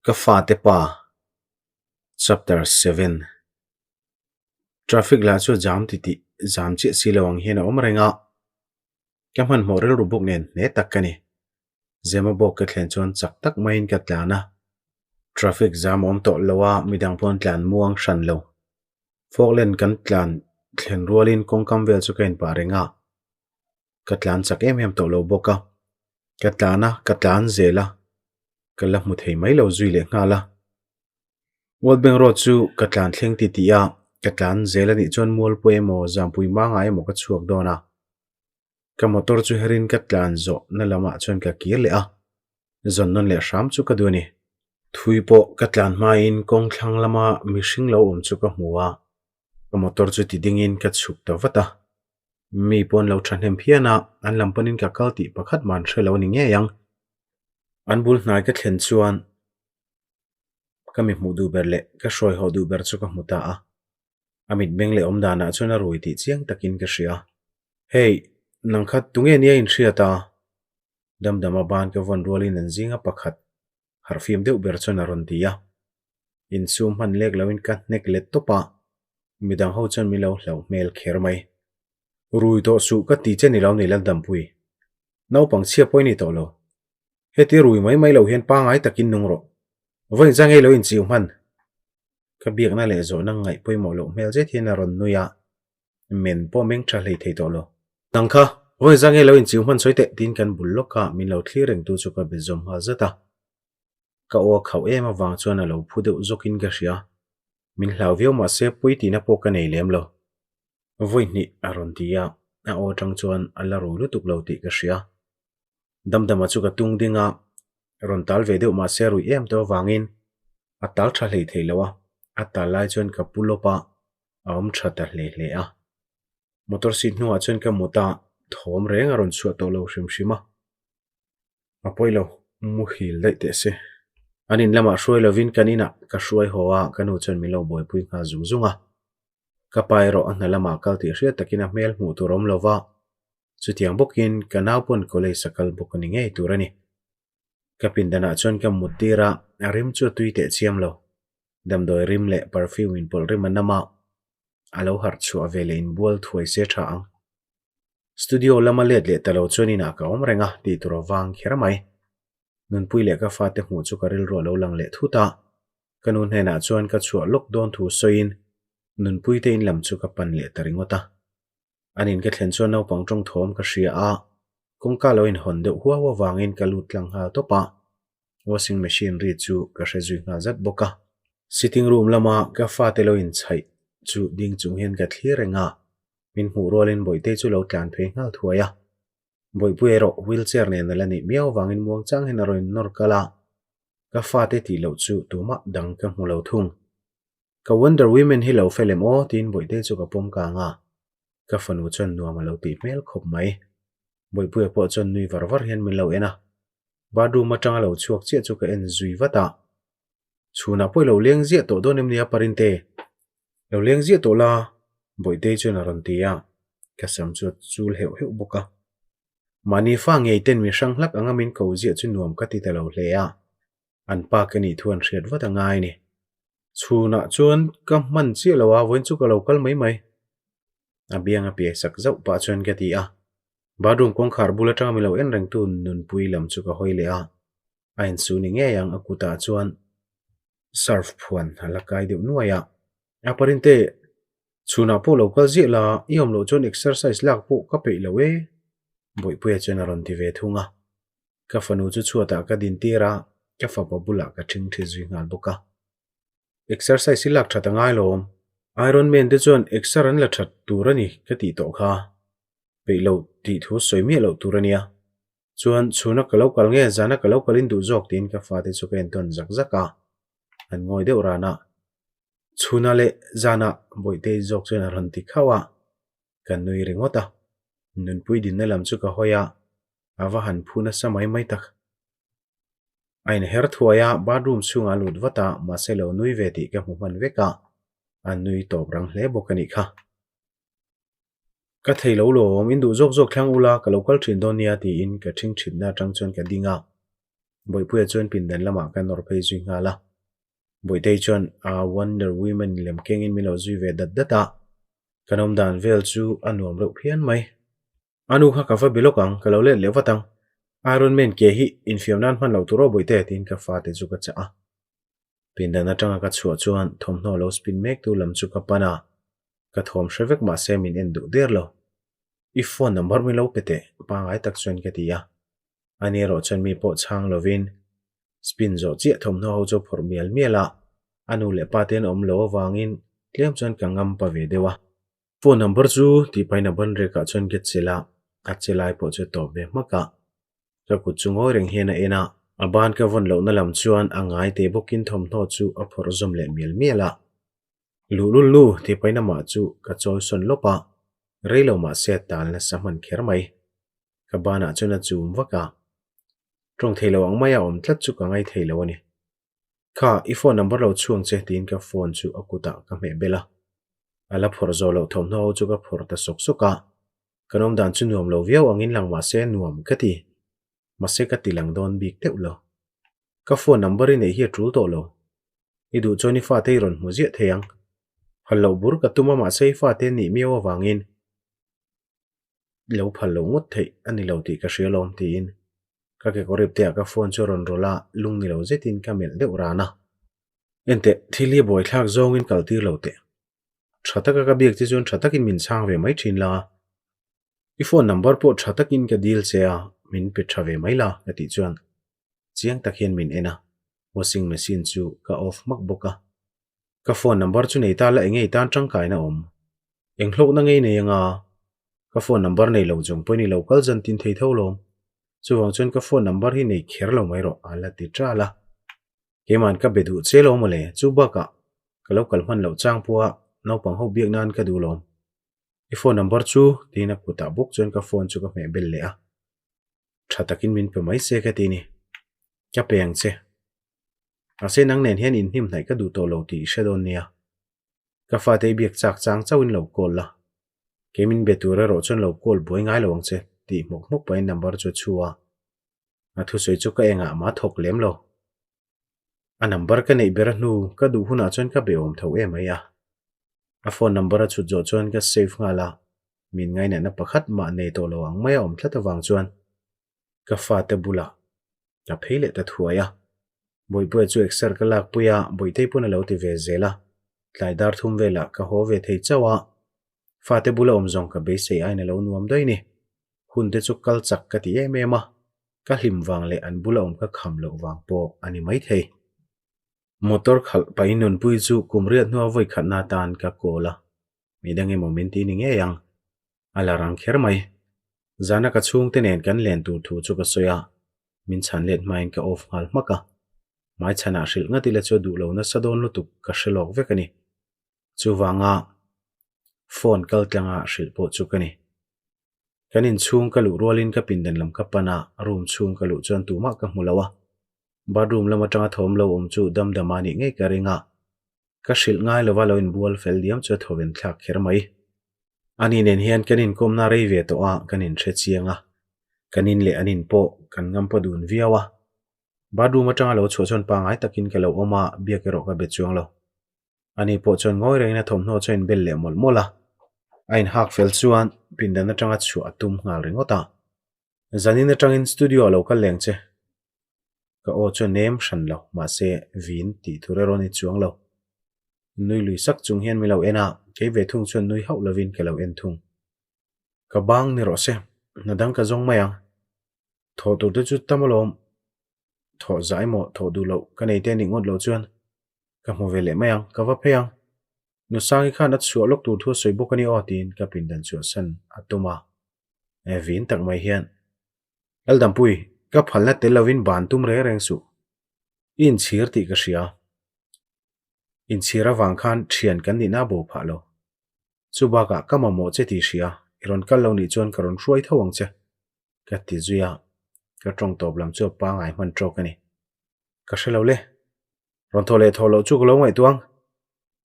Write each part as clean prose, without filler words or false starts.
Ka fate pa Chapter 7 Traffic lah chu jam ti tih jam chiah si lo ang hian a awm reng a, ka hmanhmawh rilru bawk nen hle tak ka ni. Zema bawk ka thlen chuan chak tak maiin ka tlan a, traffic jam a awm tawh lo a, midang pawh an tlan muang hran lo. Falkland kan tlan thlen rualin kawngkam vel chu ka inpah reng a, ka tlan chak em em tawh lo bawk a, ka tlan a, ka tlan zel a, ka la hmu thei mai lo zui leh nghal a. World Bank Road chu ka tlan thleng ti tih a, ka tlan zel a nih chuan Mualpui emaw Zampui Manga emaw ka chhuak dawn a. Ka motor chu herin ka tlan zawh na lamah chuan ka kir leh a, zawn nawn leh hram chu ka duh a ni. Thui pawh ka tlan hmain kawng thlang lama mihring lo awm chu ka hmu a, ka motor chu ti dingin ka chhuk ta vat a. Mi pawn lo thahnem phian a, an lam panin ka kal tih pakhat man hre lo a ni ngei ang. An bul hnai ka thlen chuan ka mi hmuh duh ber leh ka hruai haw duh ber chu ka hmu ta a. A mitmeng leh awm danah chuan a rui tih chiang takin ka hria. Hey, nang kha tunge nia inhriat a? Damdama ban ka vawn rualin an zinga pakhat harhfim deuh ber chuan a rawn ti a. Insum hman lek loin ka hnek let tawp a, midang ho chuan min lo hlauh hmel kher mai. Rui tawh suh ka ti che ni lo ni Laldampui. Naupang chhia pawh i ni tawh lo. Heti rui mai mai lo hian pangai takin nung rawh. Vawiin zang ei lo inchiu hman. Ka biakna leh zawhna ngaih pawimawh loh hmel zet hian a rawn nui a, men pawh meng tha hlei thei tawh lo. Nang kha, vawiin zang ei lo inchiu hman sawi teh tiin kan bul lawk a, min lo thlir rengtu chu ka be zawm nghal zat a. Ka aw a khauh em avang chuan a lo phu deuh zawkin ka hria. Min hlau viau mah se pui tihna pawh ka nei lem lo. Vawi hnih a rawn ti a, a aw atang chuan a la rui lutuk lo tih ka hria. Damdama chu ka tung ding a, rawn tal ve deuh mah se a ruih em tawh avangin a tal tha hlei thei lo a, a tal lai chuan ka pu lawp a, a awm tha ta hle hle a. Motor seat hnungah chuan ka mut a, thawm reng a rawn chhuah tawh lo hrim hrim a. A pawi lo, muhil daih teh se. An in lamah hruai lovin kan inah ka hruai haw a, ka nu chuan min lo buaipui nghal zung zung a. Ka pa erawh a hna lamah kal tih hriat takin a hmel hmuh tur a awm lo va, chutiang bawkin ka nau pawn college a kal bawk a ni ngei tur a ni. Ka pindanah chuan ka mut tir a, a rim chu a tui teh chiam lo. Damdawi rim leh perfume inpawlh rim a nam a, a lo harh chhuah ve leh inbual thuai se tha ang. Studio lama let leh ta lo chuan inah ka awm reng a tih tur a vang kher mai. Nunpui leh ka fate hmuh chu ka rilru a lo lang leh thut a, ka nu hnenah chuan ka chhuah lawk dawn thu sawiin Nunpui te in lam chu ka pan leh ta ringawt a. An in ka thlen chuan naupang tawng thawm ka hria a, kawngka lo inhawn deuh huau avangin ka lut tlang nghal tawp a, washing machine ri chu ka hre zui nghal zat bawk a. Sitting room lama ka fate lo inchhaih chu ding chung hian ka thlir reng a, min hmuh rualin Bawihtei chu lo tlan phei nghal thuai a. Bawihpui erawh wheelchair nen a la nih miau avangin muang chang hian a rawn innawr kal a, ka fate tih loh chu tumah dang ka hmu lo thung. Ka Wonder Women hi lo fel em aw tiin Bawihtei chu ka pawm kang a, ka fanu chuan nuam a lo tih hmel khawp mai. Bawihpuia pawh chuan nui var var hian min lo en a, bathroom atanga lo chhuak chiah chu ka en zui vat a. Chhunah pawh i lo leng ziah tawh dawn em nia Parinte? Lo leng ziah tawh la, Bawihtei chuan a rawn ti a, ka sam chu a chul heuh heuh bawk a. Mahni fa ngei ten mi hrang hlak anga min ko ziah chu nuam ka ti ta lo hle a, an pa ka nih thu an hriat vat a ngai a ni. Chhunah chuan ka hman chiah lo a, vawiin chu ka lo kal mai mai. A biang a piai sak zauh pah chuan ka ti a, bathroom kawngkhar bul atanga min lo en rengtu Nunpui lam chu ka hawi leh a, a insu ni ngei ang a kutah chuan surf phuan a la kai deuh nuai a. A parinte, chhunah pawh lo kal ziah la, i awm loh chuan exercise lak pawh ka peih lo e, Bawihpuia chuan a rawn ti ve thung a. Ka fanu chu chhuatah ka din tir a, ka fapa bulah ka ṭhing ṭhi zui nghal bawk a. Exercise hi lak ṭhat a ngai lo awm. Iron Man te chuan exer an la ṭhat tur a ni ka tih tawh kha. Peih loh tih thu sawi miah loh tur a nia. Chuan chhuna ka lo kal nge zana ka lo kalin duh zawk tiin ka fate chu ka entawn zak zak a, an ngawi deuh ran a. Chhuna leh zana Bawihtei zawk chuan a rawn ti khauh a, ka nui ringawt a. Nunpui dinna lam chu ka hawi a, a va han phu nasa mai mai tak. A inher thuai a, bathroom chhungah a lut vat a, mahse lo nui ve tih ka hmu hman vek a, a nui tawp rang hle bawk a nih kha. Ka thei lo lawm, in duh zawk zawk thlang ula, ka lo kal thin dawn nia tiin ka ṭhing ṭhitna aṭang chuan ka ding a. Bawihpuia chuan pindan lamah ka nawr phei zui nghal a. Bawihtei chuan a Wonder Women lem kengin min lo zui ve dat dat a, kan awm dan vel chu a nuam reuh phian mai. A nu kha ka va be lawk ang, ka lo let leh vat ang. Iron Man ke hi infiam nan hman loh tur aw Bawihte tiin ka fate chu ka chah a. Pindan atanga ka chhuah chuan thawmhnaw lo spin mek tu lam chu ka pan a, ka thawm hre vek mahse min en duh der lo. I phone number min lo pe teh pangai tak chuan ka ti a. Ani erawh chuan mi pawh chhang lovin spin zawh chiah thawmhnaw ho chu a phawrh mial mial a, a nu leh pa te an awm lo avangin tlem chuan ka ngam pa ve deuh a. Phone number chu tih pahin a ban rekah chuan ka chelh a, a che lai pawh chu a tawp ve hmak a. Ka kut chu ngawi reng hian a en a, a ban ka vawn lohna lam chuan a ngai teh bawkin thawmhnaw chu a phawrh zawm leh mial mial a. Luhlul nu tih pahin amah chu ka chawi sawn lawp a, rei lo mahse a tal nasa hman kher mai. Ka banah chuan a chum vak a, tawng thei lo ang maia awm tlat chu ka ngai thei lo a ni. Kha, i phone number lo chhuang che tiin ka phone chu a kutah ka hmeh bel a. A la phawrh zawh loh thawmhnaw ho chu ka phawrh ta sawk sawk a. Kan awm dan chu nuam lo viau angin lang mahse nuam ka ti. Mahse ka ti lang dawn bik deuh lo. Ka phone number i neih hi a tul tawh lo. I duh chuan i fate i rawn hmu ziah thei ang. Phal loh bur ka tum a mahse i fate nih miau avangin lo phal lo ngawt theih a ni lo tih ka hria lawm tiin ka kekawr ip te ah ka phone chu a rawn rawlh a, lung ni lo zetin ka melh deuh ran a. Enteh, thil hi buaithlak zawngin kal tir lo teh. Tha taka ka biak che chuan tha takin min chhang ve mai thin la. I phone number pawh tha takin ka dil che a, min pe tha ve mai la ka tih chuan chiang tak hian min en a, washing machine chu ka off hmak bawk a. Ka phone number chu nei ta la enge i tan tangkaina awm? Eng hlawkna ngei nei anga? Ka phone number nei lo zawng pawhin i lo kal zan tin thei tho lawm. Chuvang chuan ka phone number hi nei kher lo mai rawh a la ti ṭal a. Keima'n ka be duh che lo mawle, chu bakah ka lo kal hman loh chang pawha naupang ho biak nan ka duh lawm. I phone number chu tiin a kutah bawk chuan ka phone chu ka hmeh bel leh a. Tha takin min pe mai se ka ti ni. Ka pe ang che. Mahse nang nen hian inhnim hnaih ka duh tawh lo tih i hre dawn nia. Ka fate i biak chak chang chauhin lo call la. Kei min be tur erawh chuan lo call buai ngai lo ang che tih hmawk hmawk pahin number chu a chhu a. A thusawi chu ka engah mah a thawk lem lo. A number ka neih ber a hnu ka duh hunah chuan ka be awm tho em mai a. A phone number a chhut zawh chuan ka save nghal a, min ngainatna pakhat mah nei tawh lo ang mai a awm tlat avang chuan ka fate bulah ka phei leh ta thuai a. Bawihpuia chu exer ka lakpui a, Bawihtei pawn a lo ti ve zel a. Tlai dar thum velah ka haw ve thei chauh a, fate bula awm zawng ka beisei aiin a lo nuam daih ni. Hun te chu kal chak ka ti em em a, ka hlim vang leh an bula awm ka kham loh vang pawh a ni maithei. Motor khalh pahin nunpui chu kum riat hnua vawi khatna atan ka call a, midang emaw min ti ni ngei ang. A la rang kher mai. Zana ka chhungte nen kan len tur thu chu ka sawi a, min chhan let hmain ka off nghal hmak a. Hmaichhanah hrilh ngat ila chu a duh lo nasa dawn lutuk ka hre lawk vek a ni. Chuvanga phone kal tlanga hrilh pawh chu ka ni. Kan inchhung ka luh rualin ka pindan lam ka pan a, room chhung ka luh chuan tumah ka hmu lo a. Bathroom lam atanga thawm lo awm chu damdam a nih ngei ka ring a. Ka hrilh ngai lova lo inbual fel diam chu a thawven thlak kher mai. Ani nen hian kan inkawmna rei ve tawh a, kan inhre chiang a. Kan in leh an in pawh kan ngampa dun viau a. Bathroom atanga lo chhuah chuan pangngai takin ka lo awm a, biak erawh ka be chuang lo. Ani pawh chuan ngawi rengin a thawmhnaw chu a inbel leh mawlh mawlh a. A inhak fel chuan pindan atanga chhuah a tum nghal ringawt a. Zanin atangin studio a lo kal leng che. Ka aw chu a nem hran lo, mahse vin tih tur erawh a ni chuang lo. Nui lui sak chung hian min lo en a, kei ve thung chuan nui hauh lovin ka lo en thung. Ka bang ni rawh se, hna dang ka zawng mai ang. Thawh tur te chu tam alawm. Thawh zah emaw thawh duh loh ka nei te a nih ngawt loh chuan ka hmu ve leh mai ang, ka va phei ang. Nusangi khan a chhuah lawk tur thu a sawi bawk a ni aw tiin ka pindan chhuahsan a tum a. Vin tak mai hian, Laldampui, ka phalna tel lovin ban tum reng reng suh. I inchhir tih ka hria. Inchhir avang khan thian kan nihna bo phah lo. Chu bakah ka mamawh che tih hria, i rawn kal lo nih chuan ka rawn hruai tho ang che. Ka ti zui a, ka tawng tawp lam chu a pangai hman tawk a ni. Ka hre lo le. Rawn thaw leh thaw loh chu ka lo ngaihtuah ang.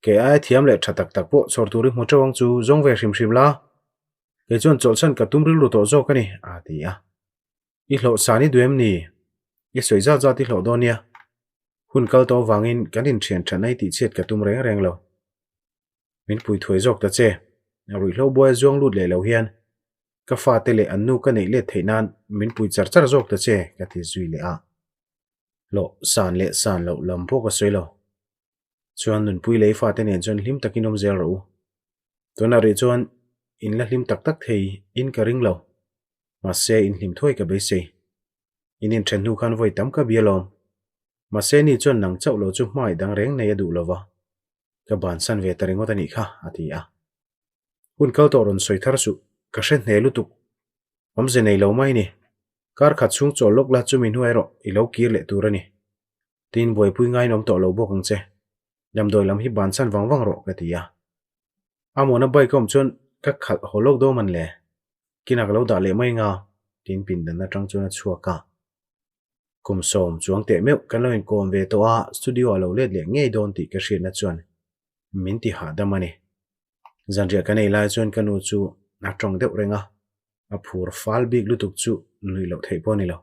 Kei aia thiam leh tha tak tak pawh chhawr tur i hmu teuh ang chu zawng ve hrim hrim la. Kei chuan chawlhsan ka tum rilru tawh zawk a ni, a ti a. I hlawhsan i duh em ni? I sawi zat zat i hlawh dawn nia. Hun kal tawh avangin kan inthian thatna i tihchhiat ka tum reng reng lo. Min pui thuai zawk ta che. Ruihhlo buai a zuang lut leh lo hian ka fate leh an nu ka neih let theih nan min pui char char zawk ta che ka ti zui leh a. Hlawh san leh san loh lam pawh ka sawi lo. Chuan nunpui leh i fate nen chuan hlim takin awm zel rawh u. Tunah rih chuan in la hlim tak tak thei in ka ring lo. Mahse in hlim thuai ka beisei. In inthen hnu khan vawi tam ka bia lawm. Mahse ni chuan nang chauh lo chu hmai dang reng nei a duh lo va. Ka bansan ve ta ringawt a nih kha, a ti a. Hun kal tawh rawn sawi thar suh, ka hre hne lutuk. Awmze nei lo mai ni. Kar khat chhung chawl lawk la chumi hnuai erawh i lo kir leh tur a ni. Tin, buaipui ngaiin awm tawh lo bawk ang che. Damdawi lam hi bansan vang vang rawh, ka ti a. A mawna bike a awm chuan ka khalh haw lawk dawn man le. Kinah ka lo dah leh mai nga, tiin pindan atang chuan a chhuak a. Kum sawm chuang teh meuh kan lo inkawm ve tawh a, studio a lo let leh ngei dawn tih ka hriatna chuan min ti hahdam a ni. Zanriah kan ei lai chuan ka nu chu a tawng deuh reng a, a phur fal bik lutuk chu nuih loh theih pawh a ni lo.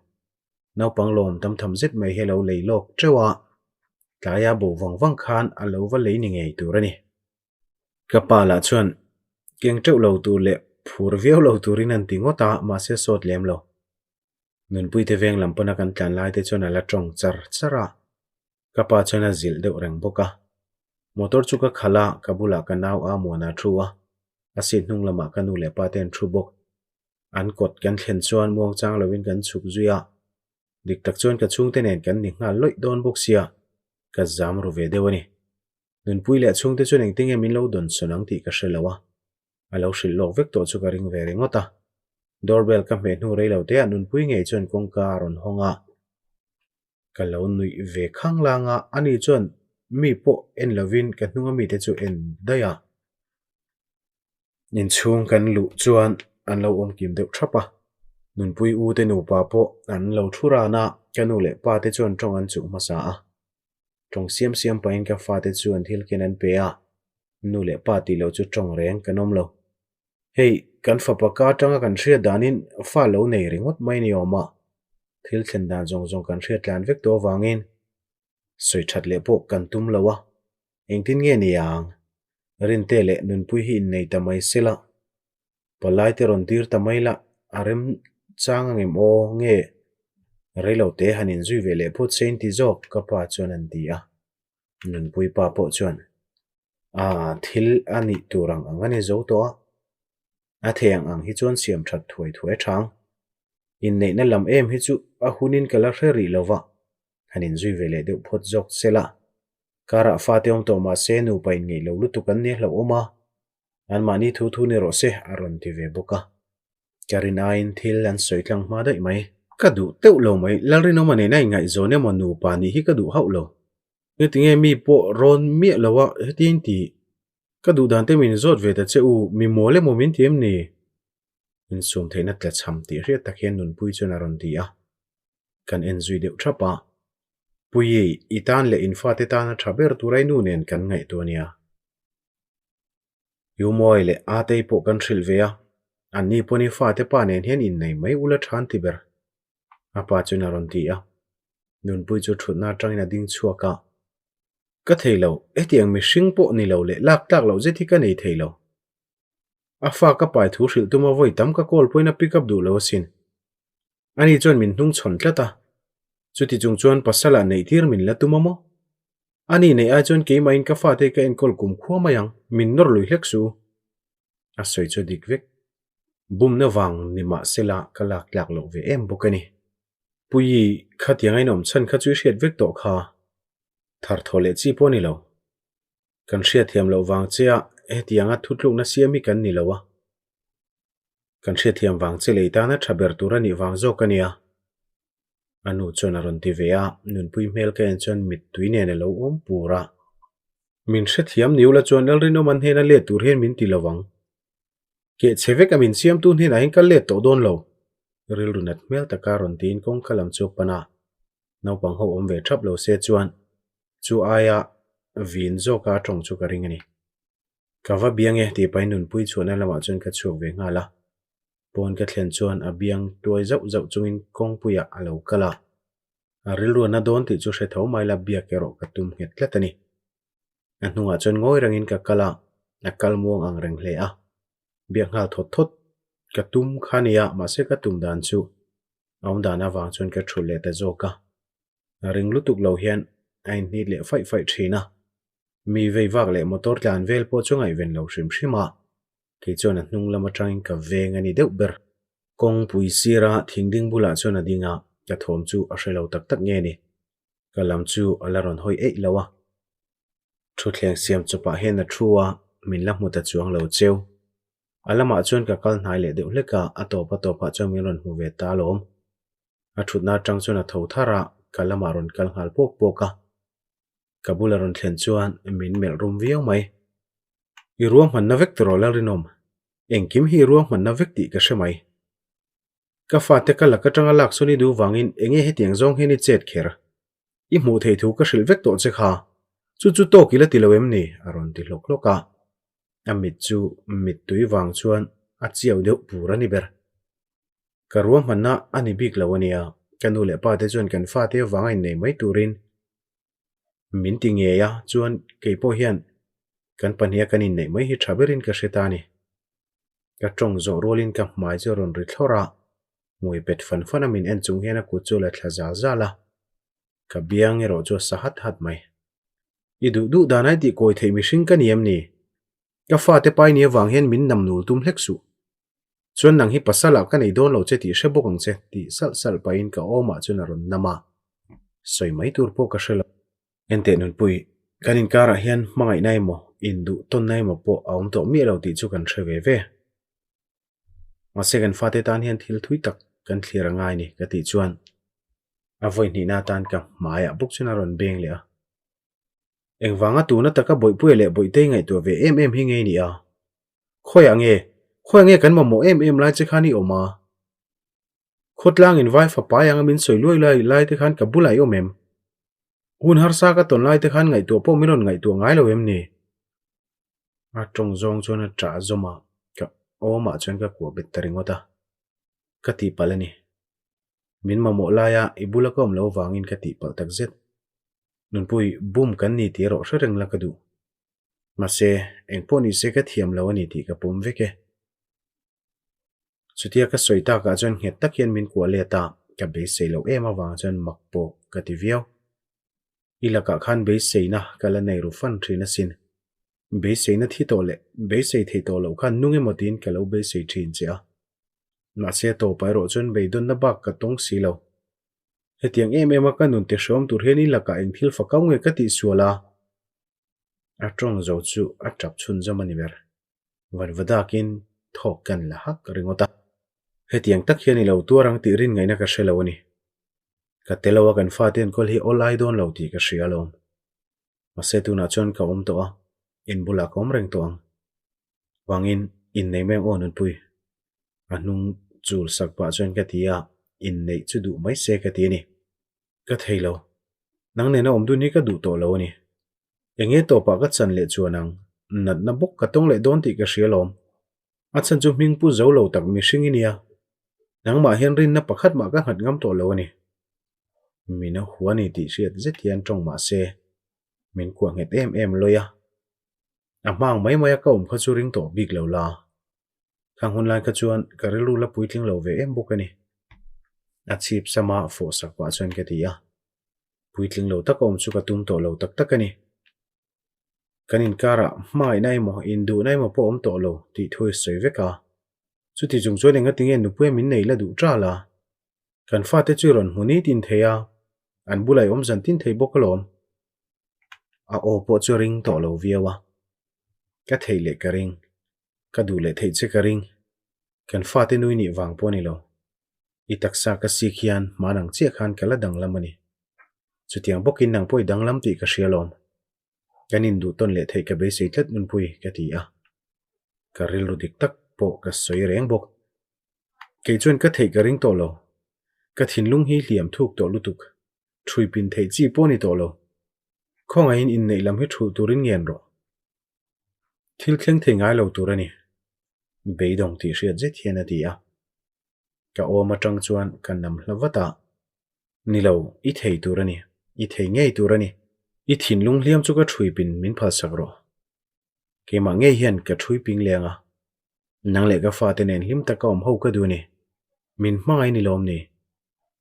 Naupang lawm tam tham zet mai hi a lo lei lawk teuh a, tlaia bo vang vang khan a lo va lei ni ngei tur a ni. Ka pa lah chuan keng teuh lo tur leh phur viau lo turin an ti ngawt a, mahse sawt lem lo. Nunpuite veng lam pawna kan tlan lai te chuan a la tawng char char a, ka pa chuan a zilh deuh reng bawk a. Motor chu ka khalh a, ka bulah ka nau a muan a thu a, a seat hnung lamah ka nu leh pa te an thu bawk. An kawt kan thlen chuan muangchang lovin kan chhuk zui a, dik tak chuan ka chhungte nen kan ni nghal lawih dawn bawk sia, ka zam ru ve deuh a ni. Nunpui leh chhungte chuan engtin nge min lo dawn sawn ang tih ka hre lo a, a lo hrilh lawk vek tawh chu ka ring ve ringawt a. Doorbell ka hmeh hnu rei lo te ah Nunpui ngei chuan kawngka a rawn hawng a, ka lo nuih ve khang lang a, ani chuan mi pawh en lovin ka hnunga mite chu en daih a. Inchhung kan luh chuan an lo awm kim deuh thap a, Nunpui u te nupa pawh an lo thu ran a, ka nu leh pa te chuan tawng an chuh hmasa a. Tawng siam siam pahin ka fate chu an thil ken an pe a, nu leh pa tih loh chu tawng reng kan awm lo. Hei, kan fapa ka atanga kan hriat danin fa lo nei ringawt mai ni awm a, thil thlen dan zawng zawng kan hriat tlan vek tawh avangin sawi that leh pawh kan tum lo a, engtin nge ni ang? Rinte leh Nunpui hi innei ta mai sela, Palai te rawn tir ta mai la, a rem chang angem aw nge reilo te han inzui ve leh phawt se in ti zawk ka pa chuan an ti a. Nunpui pa pawh chuan Aa thil a nih tur ang ang a ni zo tawh a, a thei ang ang hi chuan siam that thuai thuai a chang. Inneihna lam em hi chu a hunin ka la hre rih lo va, han inzui ve leh deuh phawt zawk se la. Karah fate awm tawh mahse nupa inngeih lo lutuk an nia hlauhawm a, Anmahni thu thu ni rawh se, a rawn ti ve bawk a. Ka rin aiin thil an sawi tlang hma daih mai. Ka duh teuh lo mai, Lalrinawma nena ingaihzawn emaw nupa nih hi ka duh hauh lo. Engtinge mi pawh rawn miah lo a hetiang in ti? Ka duh dan te min zawt ve ta che u, mi mawl emaw min ti em ni? Insum theihna tlachham tih hriat tak hian Nunpui chuan a rawn ti a. Kan en zui deuh thap a. Puii, i tan leh in fate tana tha ber tura i nu nen kan ngaihtuah nia. Yumawi leh Atei pawh kan hrilh ve a, anni pawn i fate pa nen hian innei mai ula tha an ti ber. A pa chuan a rawn ti a, Nunpui chu thutna atangin a ding chhuak a, Ka thei lo, hetiang mihring pawh ni lo leh lak tlak loh zet hi ka nei thei lo. A fa ka pai thu hrilh tuma vawi tam ka call pawhin a pick up duh lo asin. Ani chuan min hnung chhawn tlat a, chuti chung chuan pasal ah neih tir min la tum a maw? Ani neih ai chuan keimahin ka fate ka enkawl kum khua mai ang, min nawr lui hlek suh u. A sawi chu a dik vek. Bumna vang ni mah sela ka lak tlak loh ve em bawk a ni. Puii, khatiang a inawm chhan kha chu i hriat vek tawh kha. Thar thaw leh chi pawh a ni lo. Kan hriatthiam loh vang che a hetianga thutlukna siam hi kan ni lo a. Kan hriatthiam vang che lei tana tha ber tur a nih vang zawk a nia. A nu chuan a rawn ti ve a, nunpui hmel ka en chuan mittui nen a lo awm pur a. Min hrethiam ni ula chuan Lalrinawma hnena let tur hian min ti lo ang. Keh chhe vek a min siamtu hnenah hian ka let tawh dawn lo. Rilru nat hmel taka rawn tiin kawngka lam chu a pan a. Naupang ho awm ve thap lo se chuan chu aia vin zawka a tawng chu ka ring a ni. Ka va biang e tih pahin nunpui chhuahna lamah chuan ka chhuak ve nghal a. Pawn ka thlen chuan a biang tuai zauh zauh chungin kawngpuiah a lo kal a. A rilru a na dawn tih chu hre tho mai la biak erawh ka tum nghet tlat a ni. A hnungah chuan ngawi rengin ka kal a, a kal muang ang reng hle a. Biak nghal thawt thawt ka tum kha nia mahse ka tum dan chu a awm dan avang chuan ka thulh leh ta zawk a. A ring lutuk lo hian a inhnit leh faih faih thin a. Mi vei vak leh motor tlan vel pawh chu ngaihven lo hrim hrim a, kei chuan a hnung lam atangin ka veng a ni deuh ber. Kawngpui sira thingding bulah chuan a ding a, ka thawm chu a hre lo tak tak nge ni. Ka lam chu a la rawn hawi eih lo a. Thutthleng siam chawpah hian a thu a, min la hmu ta chuang lo cheu. A lamah chuan ka kal hnai leh deuh hlek a, a tawp a tawpah chuan min rawn hmu ve ta alawm. A thutna atang chuan a tho thar a, ka lamah rawn kal nghal pawk pawk a. Ka bula rawn thlen chuan min melh rum viau mai. I ruahmanna vek tawh Lalrinawm, engkim hi i ruahmanna vek tih ka hre mai. Ka fate ka lak atanga lak sawn i duh vangin enge hetiang zawng hian i chet kher? I hmuh theih thu ka hrilh vek tawh che kha, chu chu tawk i la ti lo em ni? a rawn ti hlawk hlawk a. A mit chu mittui vang chuan a chiau deuh pur a ni ber. Ka ruahmanna a ni bik lo a nia, ka nu leh pa te chuan kan fate avanga innei mai turin min ti ngei a, chuan kei pawh hian kan pahniha kan inneih mai hi tha berin ka hre ta a ni. Ka tawng zawh rualin ka hmai chu a rawn ri thlawrh a, hmui pet fan fan a min en chung hian a kut chu a la thla zal zal a, ka biang erawh chu a sa hat hat mai. I duh duh dan ai tih kawi theih mihring ka ni em ni? Ka fate pai ni avang hian min nam nul tum hlek suh. Chuan nang hi pasal ah ka nei dawn lo che tih hre bawk ang che tih salh salh pahin ka awmah chuan a rawn nam a, sawi mai tur pawh ka hre lo. Enteh Nunpui, kan inkarah hian hmangaihna emaw, induh tawnna emaw pawh a awm tawh miah lo tih chu kan hre ve ve. Mahse kan fate tan hian thil thui tak kan thlir a ngai ni ka tih chuan a vawi hnihna atan ka hmaiah bawk chuan a rawn beng leh a. Engvanga tuna taka Bawihpuia leh Bawihtei ngaihtuah ve em em hi ngei ni a? Khawiah nge? Khawiah nge kan mamawh em em lai che khan i awm a? Khawtlang in vai fapa anga min sawi luai luai lai te khan ka bulah i awm em? Hun harsa ka tawn lai te khan ngaihtuah pawh min rawn ngaihtuah ngai lo em ni? A tawng zawng chuan a ṭah zawm a, ka awmah chuan ka kuah bet ta ringawt a. Ka tihpalh a ni. Min mamawh laia i bula ka awm lo vangin ka tihpalh takzet. Nunpui, bum kan ni tih erawh hre reng la ka duh. Mahse, engpawh nise ka thiam lo a ni tih ka pawm vek e. Chutia ka sawi takah chuan nghet tak hian min kuah let a, ka beisei loh em avang chuan mak pawh ka ti viau. I lakah khan beiseina ka la nei ru fan thin asin. Beiseina thi tawh leh beisei thei tawh loh khan nung emaw tiin ka lo beisei thin che a. Mahse tawpah erawh chuan beidawnna bak ka tawng si lo. Hetiang em em a ka nun tihrawm tur hian i lakah eng thil fakau nge ka tihsual a? A tawng zo chu a tap chhunzawm a ni ber. Vanvadakin thawk kan la hak ringawt a. Hetiang tak hian i lo tuar ang tih rin ngaihna ka hre lo a ni. Ka tel lo a kan fate enkawl hi awl ai dawn lo tih ka hria alawm. Mahse tunah chuan ka awm tawh a, in bulah ka awm reng tawh ang. Vangin innei mai ang aw Nunpui. A hnung chul sak pah chuan ka ti a, inneih chu duh mai se ka ti a ni. Ka thei lo. Nang nena awm dun hi ka duh tawh lo a ni. Enge tawpah ka chan leh chuan ang, natna bawk ka tawng leh dawn tih ka hria lawm. A chhan chu hming pu zo lo tak mihring i nia. Nangmah hian rinna pakhat mah ka nghat ngam tawh lo a ni. Min a hua ni tih hriat zet hian tawng mah se, min kuah nghet em em lawi a. A hmang mai mai a ka awm kha chu ring tawh bik lo la. Khang hun lai kha chuan ka rilru la puitling lo ve em bawk a ni. A chhip sama fawh sak pah chuan ka ti a. Puitling lo tak a awm chu ka tum tawh lo tak tak a ni. Kan inkarah hmangaihna emaw induhna emaw pawh awm tawh lo tih thu i sawi vek a. Chuti chung chuan engati nge nupuia min nei la duh ṭal a? Kan fate chu i rawn hmu nitin thei a, an bulah i awm zan tin thei bawk alawm. A aw pawh chu a ring tawh lo viau a. Ka theih leh ka ring. Ka duh leh theih che ka ring. Kan fate nui nih vang pawh a ni lo. I taksa ka sik hian hman ang chiah khan ka la danglam a ni. Chutiang bawkin nang pawh i danglam tih ka hria alawm. Kan induh tawn leh theih ka beisei tlat Nunpui ka ti a. Ka rilru dik tak pawh ka sawi reng bawk. Kei chuan ka theih ka ring tawh lo. Ka thinlung hi hliam thuk tawh lutuk. Ṭhui pin theih chi pawh a ni tawh lo. Khawngaihin inneih lam hi ṭhulh turin ngen rawh. Thil thleng thei ngai lo tur a ni. Beidawng tih hriat zet hian a ti a. Ka awm atang chuan ka nam hla vat a. Ni lo, i thei tur a ni. I thei ngei tur a ni. I thinlung hliam chu ka ṭhui pin min phalsak rawh. Keimah ngei hian ka ṭhui ping leng a. Nang leh ka fate nen hlim taka awm ho ka duh a ni. Min hmangaih ni lawm ni?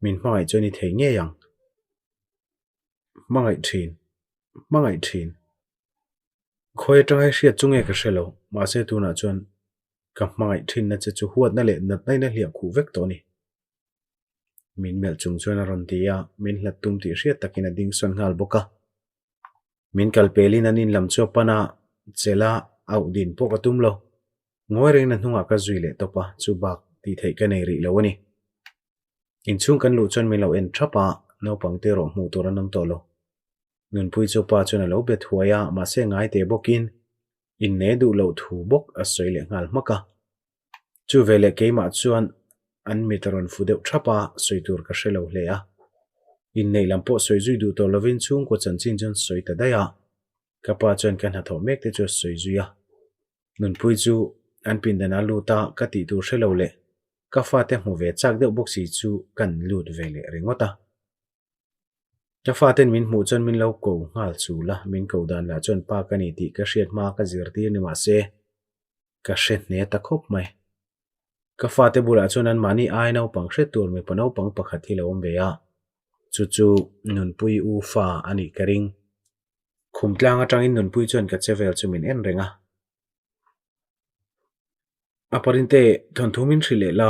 Min hmangaih chuan i thei ngei ang. Hmangaih ṭhin. Hmangaih ṭhin. Khawi aṭanga i hriat chu nge ka hre lo, mahse tunah chuan ka hmangaih ṭhinna che chu huatna leh natna in a hliah khuh vek tawh a ni. Min melh chung chuan a rawn ti a, min hlat tum tih hriat takin a ding sawn nghal bawk a. Min kal pelin an in lam chu a pan a, chela auh din pawh ka tum lo. Ngawi rengin a hnungah ka zui leh tawp a, chu bak tih theih ka nei rih lo a ni. Inchhung kan luh chuan min lo en thap a, naupang te erawh hmuh tur an awm tawh lo. Nunpui chu pa chuan a lo bet huai a, mahse ngai teh bawkin inne duh loh thu bawk a sawi leh nghal hmak a. Chu veleh keimah chuan an mit a rawn fu deuh thap a, sawi tur ka hre lo hle a. Inneih lam pawh sawi zui duh tawh lovin chhungkaw chanchin chuan sawi ta daih a, ka pa chuan ka hnathawh mek te chu a sawi zui a. Nunpui chu an pindan a lut a, ka tih tur hre lo leh ka fate hmu ve chak deuh bawk si chu kan lut ve leh ringawt a. Ka faten min hmuh chuan min lo ko nghal chul a, min ko dan lah chuan pa ka ni tih ka hriat hma ka zirtir ni mah se ka hre hne ta khawp mai. Ka fate bulah chuan anmahni ai naupang hre tur mipa naupang pakhat hi lo awm ve a, chu chu Nunpui u fa a nih ka ring. Khum tlang atangin Nunpui chuan ka che vel chu min en reng a. A parinte thawnthu min hrilh leh la,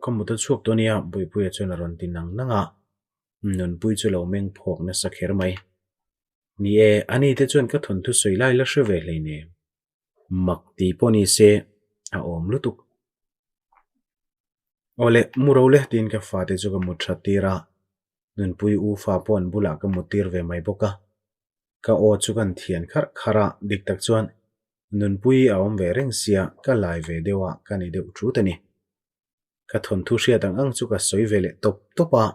ka mut a chhuak tawh nia, Buipuia chuan a rawn ti nang nang a, Nunpui chu lo meng phawk nasa kher mai. Ni e, ani te chuan ka thawnthu sawi lai la hre ve hleinem. Mak ti pawh ni se, a awm lutuk. Aw le, mu ro le tiin ka fate chu ka mut that tir a, Nunpui u fa pawh an bulah ka mut tir ve mai bawk a. Ka aw chu kan thian kharh kharh a, dik tak chuan Nunpui a awm ve reng sia ka lai ve deuh a ka ni deuh thut a ni. Ka thawnthu hriat ang ang chu ka sawi ve leh tawp tawp a,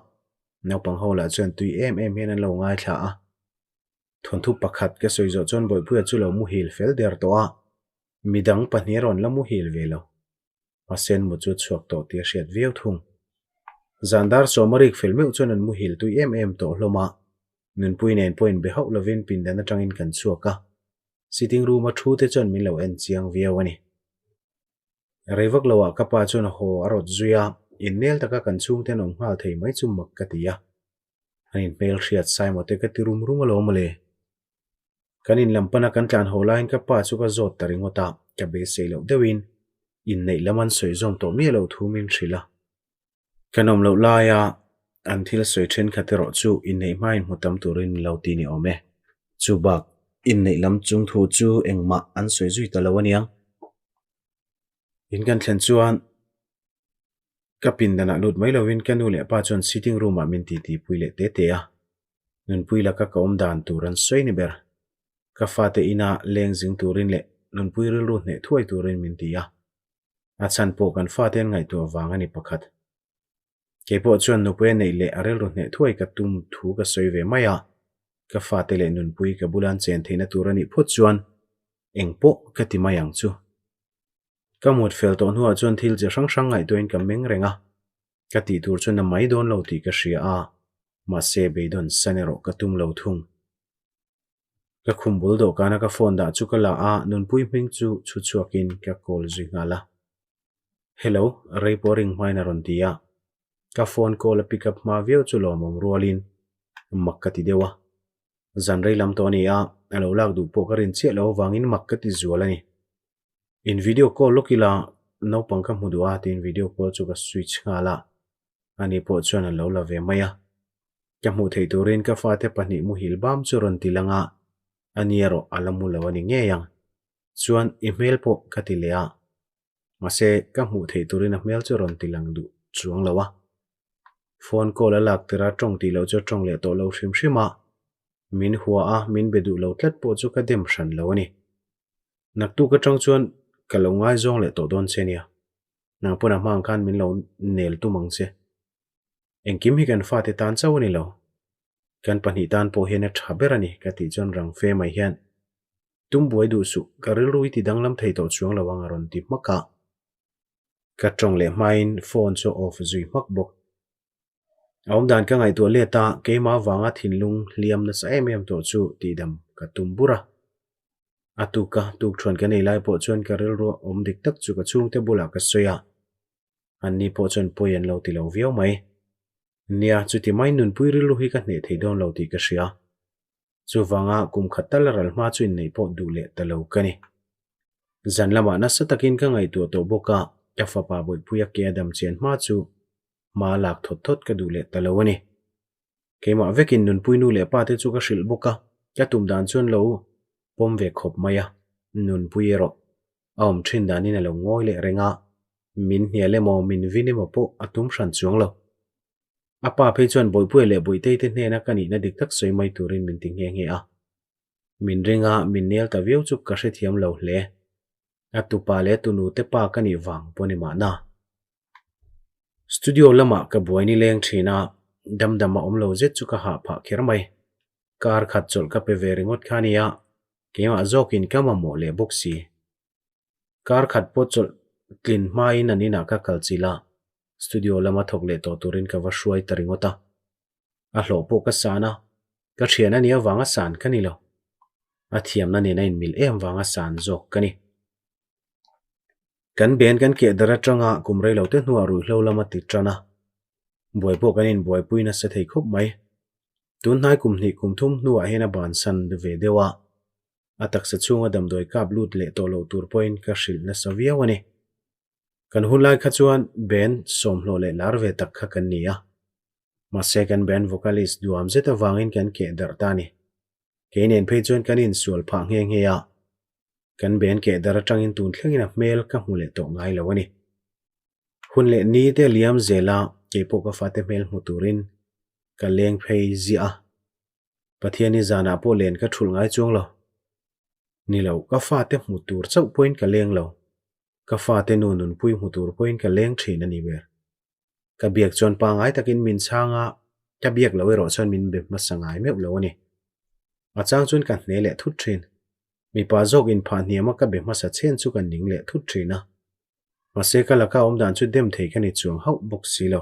naupang ho lah chuan tui em em hian an lo ngaithla a. Thawnthu pakhat ka sawi zawh chuan Bawihpuia chu lo muhil fel der tawh a, midang pahnih rawn la muhil ve lo. Mahse an mu chu a chhuak tawh tih a hriat viau thung. Zan dar sawm a rik fel meuh chuan an muhil tui em em tawh hlawm a, Nunpui nen pawh inbe hauh lovin pindan atangin kan chhuak a, sitting room a thu te chuan min lo en chiang viau a ni. Rei vak loah ka pa chuan haw a rawt zui a, innel taka kan chhungte an awm nghal thei mai chu mak ka ti a. An inhmel hriat Saimo te ka ti rum rum alawm mawle. Kan in lam pana kan tlan haw laiin ka pa chu ka zawt ta ringawt a, ka beisei loh deuhin inneih lam an sawi zawm tawh miah loh thu min hrilh a. Kan awm loh laia an thil sawi thenkhat erawh chu inneih hmain hmu tam turin min lo ti ni awm e. Chu bak, inneih lam chung thu chu engmah an sawi zui ta lo aniang. In kan thlen chuan ka pindanah lut mai lovin ka nu leh pa chuan sitting room ah min titi pui leh te te a. Nunpui laka ka awm dan tur an sawi ni ber. Ka fate ina leng zing turin leh nunpui rilru hneh thuai turin min ti a. A chhan pawh kan fate an ngaihtuah vang a ni pakhat. Kei pawh chuan nupui a neih leh a rilru hneh thuai ka tum thu ka sawi ve mai a, ka fate leh nunpui ka bula an chen theihna tur a nih phawt chuan eng pawh ka ti mai ang chu. Ka mut fel tawh hnuah chuan thil chi hrang hrang ngaihtuahin ka meng reng a, ka tih tur chuan a mai dawn lo tih ka hria a, mahse beidawn san erawh ka tum lo thung. Ka khum bul dawhkana ka phone dah chu ka la a, Nunpui hming chu chhu chhuakin ka call zui nghal a. Hello, rei pawh ring hmain a rawn ti a. Ka phone call a pick up hma viau chu lawmawm rualin mak ka ti deuh a. Zan rei lam tawh a ni a, a lo lak duh pawh ka rin chiah loh avangin mak ka ti zual a ni. In video call lawk ila naupang ka hmu duh a tiin video call chu ka switch nghal a, ani pawh chuan a lo la ve mai a. Ka hmuh theih turin ka fate pahnih muhil bam chu rawn ti lang a, ani erawh a la mu lo a ni ngei ang. Chuan i hmel pawh ka ti leh a, mahse ka hmuh theih turin a hmel chu rawn ti lang duh chuang lo a. Phone call a lak tirh a tawng tih loh chu a tawng leh tawh lo hrim hrim a, min hua a, min be duh lo tlat pawh chu ka dem hran lo a ni. Naktuk atang chuan ka lo ngaizawng leh tawh dawn che nia, nang pawn a hma ang khan min lo nel tum ang che. Engkim hi kan fate tan chauh a ni lo. Kan pahnih tan pawh hian a tha ber a ni ka tih chuan rang fe mai hian tum buai duh suh, ka rilru i ti danglam thei tawh chuang lo ang a rawn ti hmak a. Ka tawng leh hmain phone chu a off zui hmak bawk. A awmdan ka ngaihtuah let a, keimah avanga thinlung hliam nasa em em tawh chu tihdam ka tum bur a. A tuka tukṭhuan kan ei lai pawh chuan ka rilru awm dik tak chu ka chhungte bulah ka sawi a, anni pawh chuan pawi an lo ti lo viau mai. Nia, chuti mai nunpui rilru hi ka hneh thei dawn lo tih ka hria. Chuvanga kum khat tal ral hma chu inneih pawh duh leh ta lo ka ni. Zan lamah nasa takin ka ngaihtuah tawh bawk a, ka fapa Bawihpuia ke a dam chian hma chu hma lak thawt thawt ka duh leh ta lo a ni. Keimah vekin nunpui nu leh pa te chu ka hrilh bawk a, ka tum dan chuan lo pawm ve khawp mai a, nunpui erawh a awm thin danin a lo ngawi leh reng a, min hnial emaw min vin emaw pawh a tum hran chuang lo. A pa phei chuan Bawihpuia leh Bawihtei te hnena ka nihna dik tak sawi mai turin min ti nghe nghe a. Min ring a, min nel ta viau chu ka hrethiam lo hle. A tupa leh tunu te pa ka nih vang pawh ni mahna. Studio lamah ka buai ni leng thin a, damdam a awm lo zet chu ka hah phah kher mai. Kar khat chawlh ka pe ve ringawt kha nia, keimah zawkin ka mamawh leh bawk si. Kar khat pawh chawlh tlin hmain an inah ka kal chilh a, studio lama thawk leh tawh turin ka va hruai ta ringawt a. A hlawh pawh ka san a, ka thian a nih avanga san ka ni lo. A thiamna nen a inmil em vanga san zawk ka ni. Kan ben kan keh dar atanga kum rei lo te hnuah ruihhlo lama ti tan a, buai pawh kan inbuaipui nasa thei khawp mai. Tun hnai kum hnih kum thum hnuah hian a bansan ve deuh a, a taksa chhunga damdawi kap lut leh tawh loh tur pawhin ka hrilh nasa viau a ni. Kan hun lai kha chuan band sawmhlawh leh lar ve tak kha kan ni a, mahse kan band vocalist duam zet avangin kan keh darh ta a ni. Kei nen phei chuan kan insual phah nghe nghe a, kan band keh darh atangin tun thlengin a hmel ka hmu leh tawh ngai lo a ni. Hun leh ni te liam zela keipawh ka fate hmel hmu turin ka leng phei ziah a. Pathiani zanah pawh len ka thulh ngai chuang lo. Ni lo, ka fate hmu tur chauh pawhin ka leng lo. Ka fate nu nunpui hmu tur pawhin ka leng thin a ni ber. Ka biak chuan pangngai takin min chhang a, ka biak lo erawh chuan min be hmasa ngai meuh lo a ni. A chang chuan ka hne leh thut thin. Mipa zawk inphah hniama ka be hmasa chen chu ka ning leh thut thin a. Mahse ka laka awmdan chu dem thei ka ni chuang hauh bawk si lo.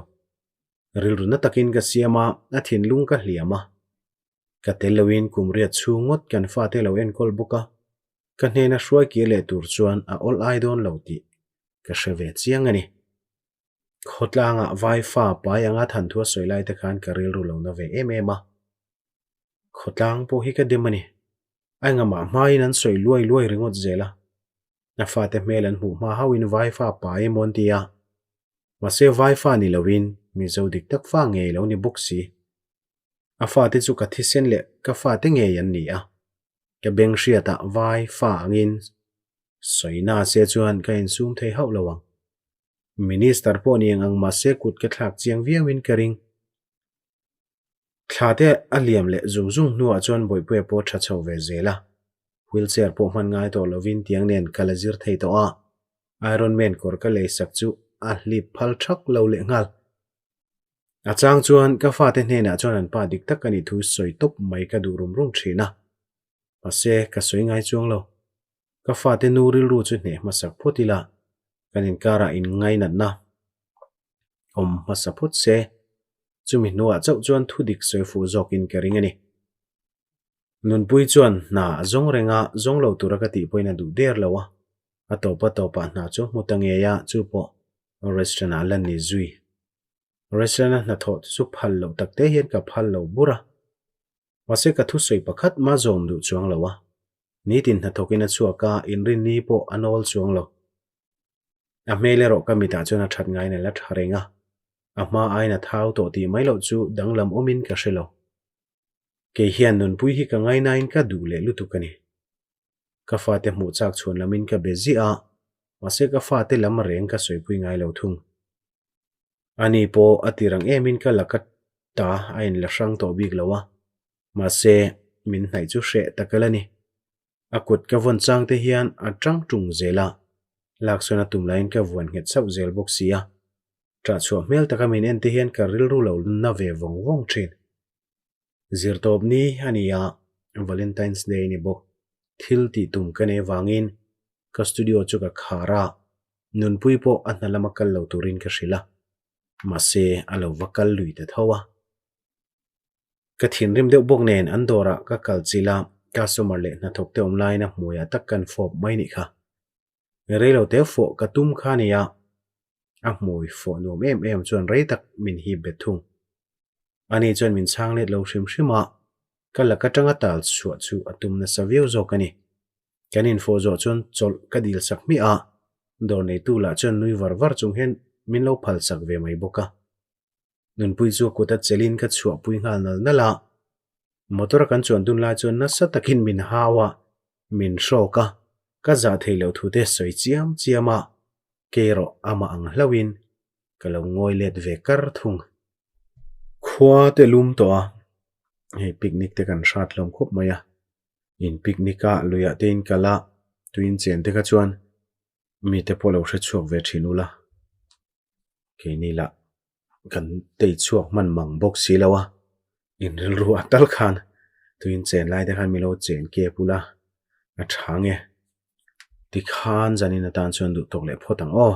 Rilru na takin ka siam a, a thinlung ka hliam a. Ka tel loin kum riat chhung ngawt kan fate lo enkawl bawk a, ka hnena hruai kir leh tur chuan a awl ai dawn lo tih ka hre ve chiang a ni. Khawtlangah vai fa pai anga thanthua sawi lai te khan ka rilru lo na ve em em a. Khawtlang pawh hi ka dem a ni. A engamah hmain an sawi luai luai ringawt zel a. A fate hmel an hmuh hma hauhin vai fa pai emaw an ti a. Mahse vai fa ni loin Mizo dik tak fa ngei lo ni bawk si. A fate chu ka thisen leh ka fate ngei an ni a. Ka beng hriatah vai fa angin sawi na se chuan ka insum thei hauh lo ang. Minister pawh ni ang ang mahse kut ka thlak chiang viauin ka ring. Thla te a liam leh zung zung hnuah chuan Bawihpuia pawh tha chho ve zel a. Wheelchair pawh hman ngai tawh lovin tiang nen ka la zir thei tawh a. Iron Man kawr ka lei sak chu a hlip phal thak lo leh nghal. A chang chuan ka fate hnenah chuan an pa dik tak a nih thu sawi tawp mai ka duh rum rum thin a. Mahse, ka sawi ngai chuang lo. Ka fate nu rilru chu hneh hmasak phawt ila, kan inkarah inngainatna awm hmasa phawt se, chumi hnuah chauh chuan thu dik sawi fuh zawkin ka ring a ni. Nunpui chuan hna a zawng reng a, zawng lo tura ka tih pawhin a duh der lo a, a tawp a tawpah hna chu a hmu ta ngei a, chu pawh restaurant ah lan ni zui. Restaurant a hnathawh te chu phal loh tak te hian ka phal lo bur a, mahse ka thusawi pakhat mah zawm duh chuang lo a, nitin hnathawkin a chhuak a, inrinni pawh a nawl chuang lo. A hmel erawh ka mitah chuan a that ngaiin a la tha reng a, a hma aiin a thau tawh tih mai loh chu danglam awmin ka hre lo. Kei hian nunpui hi ka ngainain ka duh leh lutuk a ni. Ka fate hmuh chak chhuan lamin ka be ziah a, mahse ka fate lam reng ka sawipui ngai lo thung. Ani pawh a tir ang emin ka laka ta a inla hrang tawh bik lo a, mahse min hnaih chu hreh tak a la ni. A kut ka vawn chang te hian a tang tung zel a, laksawn a tum laiin ka vuan nghet sauh zel bawk si a. Ṭah chhuah hmel taka min en te hian ka rilru lo na ve vawng vawng ṭhin. Zirtawp ni a ni a, Valentine's Day ni bawk. Thil tih tum ka nei vangin ka studio chu ka khar a, nunpui pawh a hna lama kal lo turin ka hrilh a, mahse a lo va kal lui ta tho a. Ka thinrim deuh bawk nen an dawrah ka kal chilh a, customer leh hnathawk te awm laiin a hmuiah tak kan fawp mai nih kha. Rei lo te fawh ka tum kha nia, a hmui fawh nuam em em chuan rei tak min hip bet thung. Ani chuan min chhang let lo hrim hrim a, ka lak atanga tal chhuah chu a tum nasa viau zawk a ni. Kan infawh zawh chuan chawlh ka dil sak hmiah a, dawr neitu lah chuan nui var var chung hian min lo phal sak ve mai bawk a. Nunpui chu a kut a chelin ka chhuahpui nghal nal nal a, motor a kan chuan dun lai chuan nasa takin min hau a, min hrawk a, ka zah theih loh thu te sawi chiam chiam a, kei erawh amah ang hlauhin ka lo ngawi let ve kar thung. Khua te lum tawh a, hei picnic te kan hrat hlawm khawp mai a, in picnic a luiah te in kal a, tuin chen te kha chuan mite pawh lo hre chhuak ve thin ula. Keini lah kan tei chhuak hman mang bawk si lo a, in rilru a tal khan tuin chen lai te khan min lo chen kep ula a tha nge. Tikhan zanin atan chuan duh tawk leh phawt ang aw.